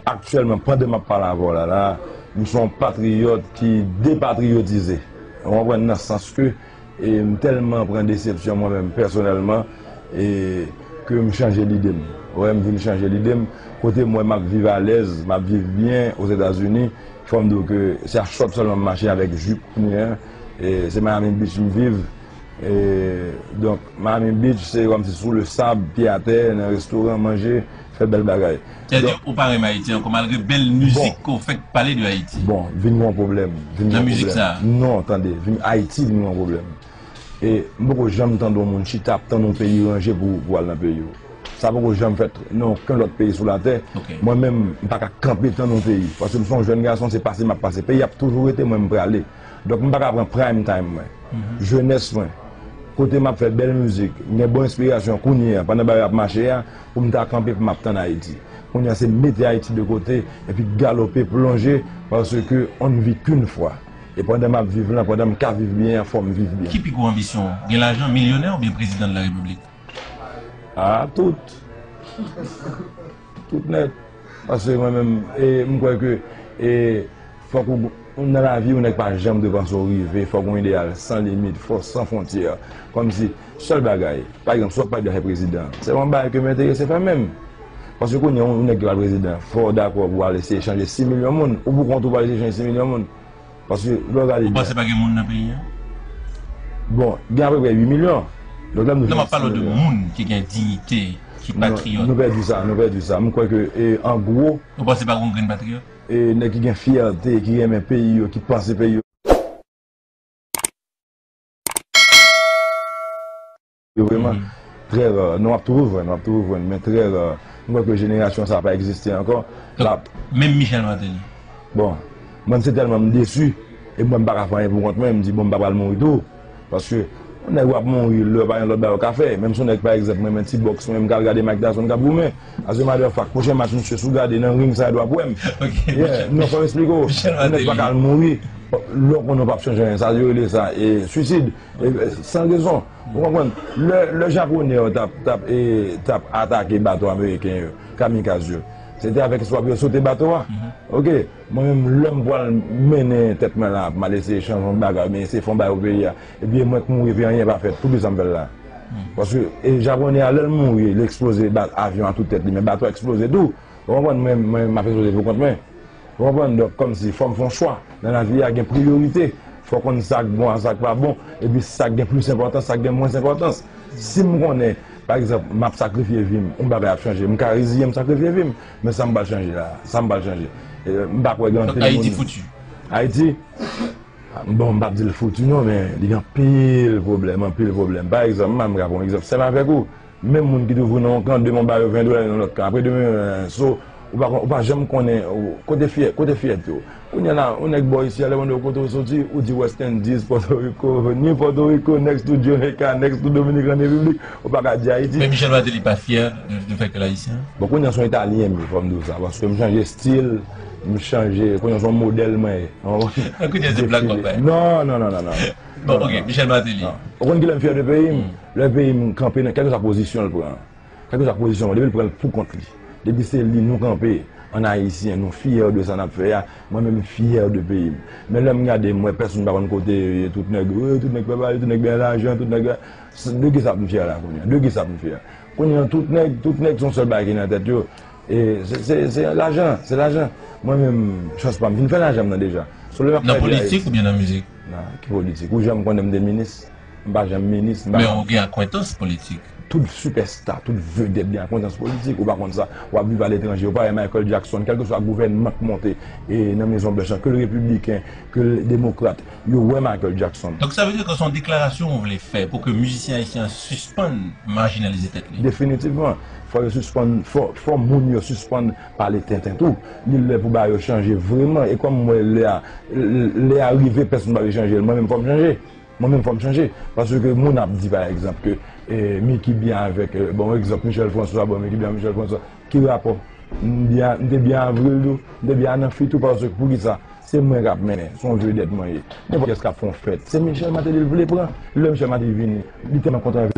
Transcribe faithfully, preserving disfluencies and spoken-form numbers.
Aktyèlman, pandan m ap pale avè w la, la, m se yon patriyòt ki depatriyotize. Ou konprann, nan sans ke, e, m tèlman pran desepsyon mwen menm pèsonèlman, e, ke m chanje lide m. Ou wè, m vin chanje lide m. Kote m wè m ap viv alèz, m ap viv byen Ozetazini, fò m di w ke se a short sèlman m mache avèk jip kounye a. E, se Miami Beach m viv. E, donk, Miami Beach, se kòmsi sou le sab, pye atè, nan restoran, manje, fè bèl bagay. Sètadi, ou pa renmen Ayiti ankò, malgre bèl mizik ke w fèk pale de Ayiti. Bon, vin yon pwoblèm. Vin yon pwoblèm. Nan mizik sa a. Non, tande, vin, Ayiti vin yon pwoblèm. E m poko janm tande yon moun chita ap tann yon peyi ranje pou, pou al nan peyi w. Sa poko janm fèt nan okenn lòt peyi sou latè. Ok. Mwen menm, m pa ka kanpe tann yon peyi. Paske m se yon jèn gason, se pase m ap pase. Peyi ap toujou rete, mwen m prale. Donk, m pa ka pran prime time mwen. Jenès mwen. Kote m ap fè bèl mizik, m gen bon enspirasyon kounye a, pandan bagay ap mache a, pou m ta kanpe pou m ap tann Ayiti. Kounye a, se mete Ayiti de kote, epi galope, plonje, paske on ne vit qu'une fois. E pandan m ap viv lan, pandan m ka viv byen an, fò m viv byen. Ki pi gwo anbisyon w? Gen lajan, milyonè oubyen prezidan de la repiblik? Ah, tout. Tout nèt. Paske mwen menm, e, m kwè ke, e, fòk ou, ou nan lavi, ou nèk pa janm dwe panse ou rive, fòk ou ideyal san limit, fò san fwontyè. Kòmsi, sèl bagay, pa egzanp, si w ap pale de afè prezidan, se yon bagay ke m enterese fè menm. Paske kounye a, yon nèg ki pral prezidan, fò w dakò pou w al eseye chanje sis milyon moun, ou pou kont ou pral eseye chanje sis milyon moun. Paske, lè w gade byen. Ou panse pa gen moun nan peyi a? Bon, gen apeprè uit milyon. Donk, lè m di... Non, m ap pale w de moun ki gen diyite, ki patriyòt. Non, nou pèdi sa, nou pèdi sa. M kwè ke, e, an gwo... Ou panse pa gen yon grenn patriyòt? E, nèg ki gen fyète, ki renmen peyi yo, ki panse peyi yo. Yo vrèman trè ra. Non, w ap toujou jwenn, w ap toujou jwenn, men trè ra. M kwè ke jenerasyon sa a pa egziste ankò. Donk, menm Michel Martelly. Bon, mwen se tèlman m desi, e mwen m pa ka fè anyen pou kont mwen, m di, bon, m pa pral mouri tou. Paske, yon nèg w ap mouri, lè pa gen lòt bagay ou ka fè. Menm si yon nèg, pa egzanp, mwen renmen ti bòks, mwen menm m ka al gade Mike Tyson k ap goumen. As a matter of fact, pwochen match misye, si w gade nan ring sa, w ap wè m. Ok, yeah, non, fò m eksplike w. Yon nèg pa ka al mouri, lè w konnen w p ap chanje anyen. Sa yo rele sa, e, suisid. E, e, san rezon. Ou konprann? Lè, lè Japonè yo t ap, t ap, e, t ap atake bato ameriken yo, kamikaz yo, se te avèk espwa pou yo sote bato a. Ok? Mwen menm, lè m pral mennen tèt mwen la, m al eseye chanje yon bagay, oubyen eseye fè yon bagay pou peyi a, epi e mwen k mouri, epi anyen pa fèt, poukisa m fè l la? Paske, e, Japonè a, lè l mouri, li eksploze ba-, avyon an tout tèt li, men bato a eksploze tou. Ou konprann? Mwen, mwen, m ap ekspoze pou kont mwen. Ou konprann? Donk, kòmsi, fò m fè yon chwa. Nan lavi a, gen priyorite. Fò w konn sa k bon ak sa k pa bon, epi sa k gen plis enpòtans, sa k gen mwens enpòtans. Si m konnen, pa egzanp, m ap sakrifye vi m, yon bagay ap chanje, m ka reziyen m sakrifye vi m. Men sa m pral chanje la, sa m pral chanje. E, m pa kwè gen anpil moun. Donk, Ayiti fouti? Ayiti? Bon, m p ap di l fouti non, men li gen anpil pwoblèm, anpil pwoblèm. Pa egzanp, m ka pran yon egzanp senp avèk ou. Menm moun ki toujou nan yon kan, demen w ba yo ven dola, yo nan lòt kan. Apre demen, so, ou pa, ou pa janm konnen, ou, kote fyè, kote fyète w? Kounye a la, yon nèg bò isi a, lè w mande w kote w soti, ou di West Indies, Pòtoriko, ni Pòtoriko, next to Jamaica, next to Dominican Republic, ou pa ka di Ayiti. Men Michel Martelly pa fyè de, de fèt ke l ayisyen? Bon, kounye a se yon Italyen m ye, fò m di w sa, paske m chanje stil, m chanje, kounye a se yon modèl mwen ye. Kounye a se black papa. Non, non, non, non, non. Bon, ok, Michel Martelly. Non. Ou konn kilè m fyè de peyi m? Lè peyi m kanpe nan kèlkeswa pozisyon l pran. Kèlkeswa pozisyon, depi l pran l pou kont li. Depi se li nou kanpe, an ayisyen, nou fyè de sa n ap fè a, mwen menm m fyè de peyi m. Men lè m gade, m wè pèsonn pa konn kote yo ye, tout nèg, wi, tout nèg papa, tout nèg gen lajan, tout nèg, de kisa pou m fyè la kounye a? De kisa pou m fyè? Kounye a, tout nèg, tout nèg se yon sèl bagay ki nan tèt yo. E se, se, se lajan, se lajan. Mwen menm, chans pa m, m fin fè lajan m nan deja. So, lè m ap fè de Ayiti. Nan politik oubyen nan mizik? Nan, ki politik? Ou janm konnen m te minis? M pa janm minis, m pa... Men ou gen akwentans politik. Tout sipèsta, tout vedèt gen akwentans politik. Ou pa konn sa? W ap viv aletranje, ou pa wè Michael Jackson, kèlkeswa gouvènman k monte, e nan Mezon Blanch lan, ke l repibliken, ke l demokrat, yo wè Michael Jackson. Donk, sa vle di ke se yon deklarasyon ou vle fè pou ke mizisyen ayisyen an sispann majinalize tèt li? Definitivman. Fò yo sispann, fò, fò moun yo sispann pale tenten tou. Li lè pou bagay yo chanje vrèman. E kòm m wè lè a, lè a rive, pèsonn pa vle chanje l, mwen menm fò m chanje. Mwen menm fò m chanje. Paske moun ap di, pa egzanp, ke, e, Micky byen avèk, e, bon, egzanp, Michel François, bon, Micky byen avèk Michel François. Ki rapò? M byen, m te byen avè l tou, m te byen nan fi tou, paske poukisa? Se mwen k ap mennen, se yon vedèt mwen ye. Nenpòt kiyès k ap fè yon fèt, se Michel Martelly l vle pran. Lè Michel Martelly vini, li tèlman kontan